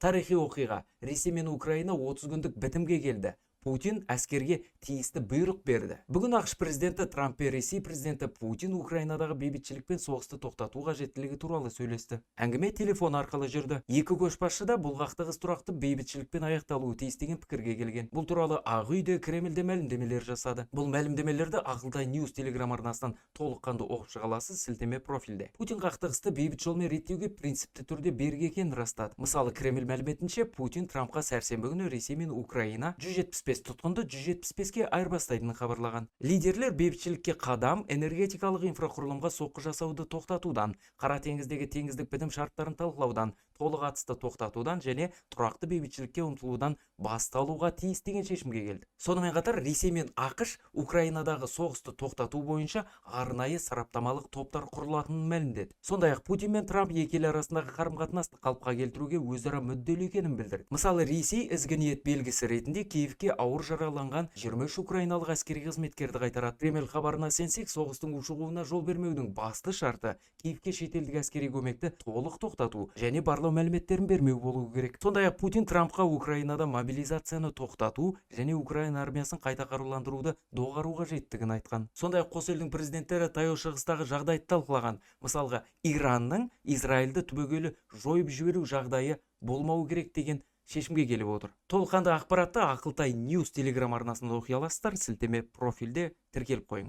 Тарихи оқиға: Ресей мен Украина 30 күндік бітімге келді. Путин әскерге тиісті бұйрық берді. Бүгін АҚШ президенті Трамп пен Ресей президенті Путин Украинадағы бейбітшілік пен соғысты тоқтату қажеттілігі туралы сөйлесті. Әңгіме телефон арқылы жүрді. Екі көшбасшы да бұл қақтығыс тұрақты бейбітшілікпен аяқталуы тиіс деген пікірге келген. Бұл туралы Ақ үйде, Кремльде мәлімдемелер жасады. Бұл мәлімдемелерді Ақылтай Ньюс телеграм арнасынан толыққанды оқып шыға аласыз, сілтеме профильде. Путин қақтығысты бейбіт жолмен реттеуге принципті түрде берік екенін растады. Мысалы, Кремль мәліметінше, Путин Трампқа сәрсенбі күні Ресей мен Украина 175 тұтқынды 175-ке айырбастайтынын хабарлаған. Лидерлер бейбітшілікке қадам энергетикалық инфрақұрылымға соққы жасауды тоқтатудан, Қара теңіздегі теңіздік бітім шарттарын талқылаудан, толық атысты тоқтатудан және тұрақты бейбітшілікке ұмтылудан басталуға тиіс деген шешімге келді. Сонымен қатар Ресей мен АҚШ Украинадағы соғысты тоқтату бойынша арнайы сараптамалық топтар құрылатынын мәлімдеді. Сондай ақ Путин мен Трамп екі ел арасындағы қарым қатынасты қалыпқа келтіруге өзара мүдделі екенін білдірді. Мысалы, Ресей ізгі ниет белгісі ретінде Киевке ауыр жараланған 23 украиналық әскери қызметкерді қайтарады. Кремль хабарына сенсек, соғыстың ушығуына жол бермеудің басты шарты Киевке шетелдік әскери көмекті толық тоқтату және барлау мәліметтерін бермеу болуы керек. Сондай ақ Путин Трампқа Украинада мобилизацияны тоқтату және Украина армиясын қайта қаруландыруды доғару қажеттігін айтқан. Сондай ақ қос елдің президенттері Таяу Шығыстағы жағдайды талқылаған. Мысалға, Иранның Израильді түбегейлі жойып жіберу жағдайы болмауы керек деген шешімге келіп отыр. Толыққанды ақпаратты Ақылтай Ньюс телеграм арнасында оқи аласыздар, сілтеме профильде, тіркеліп қойыңыз.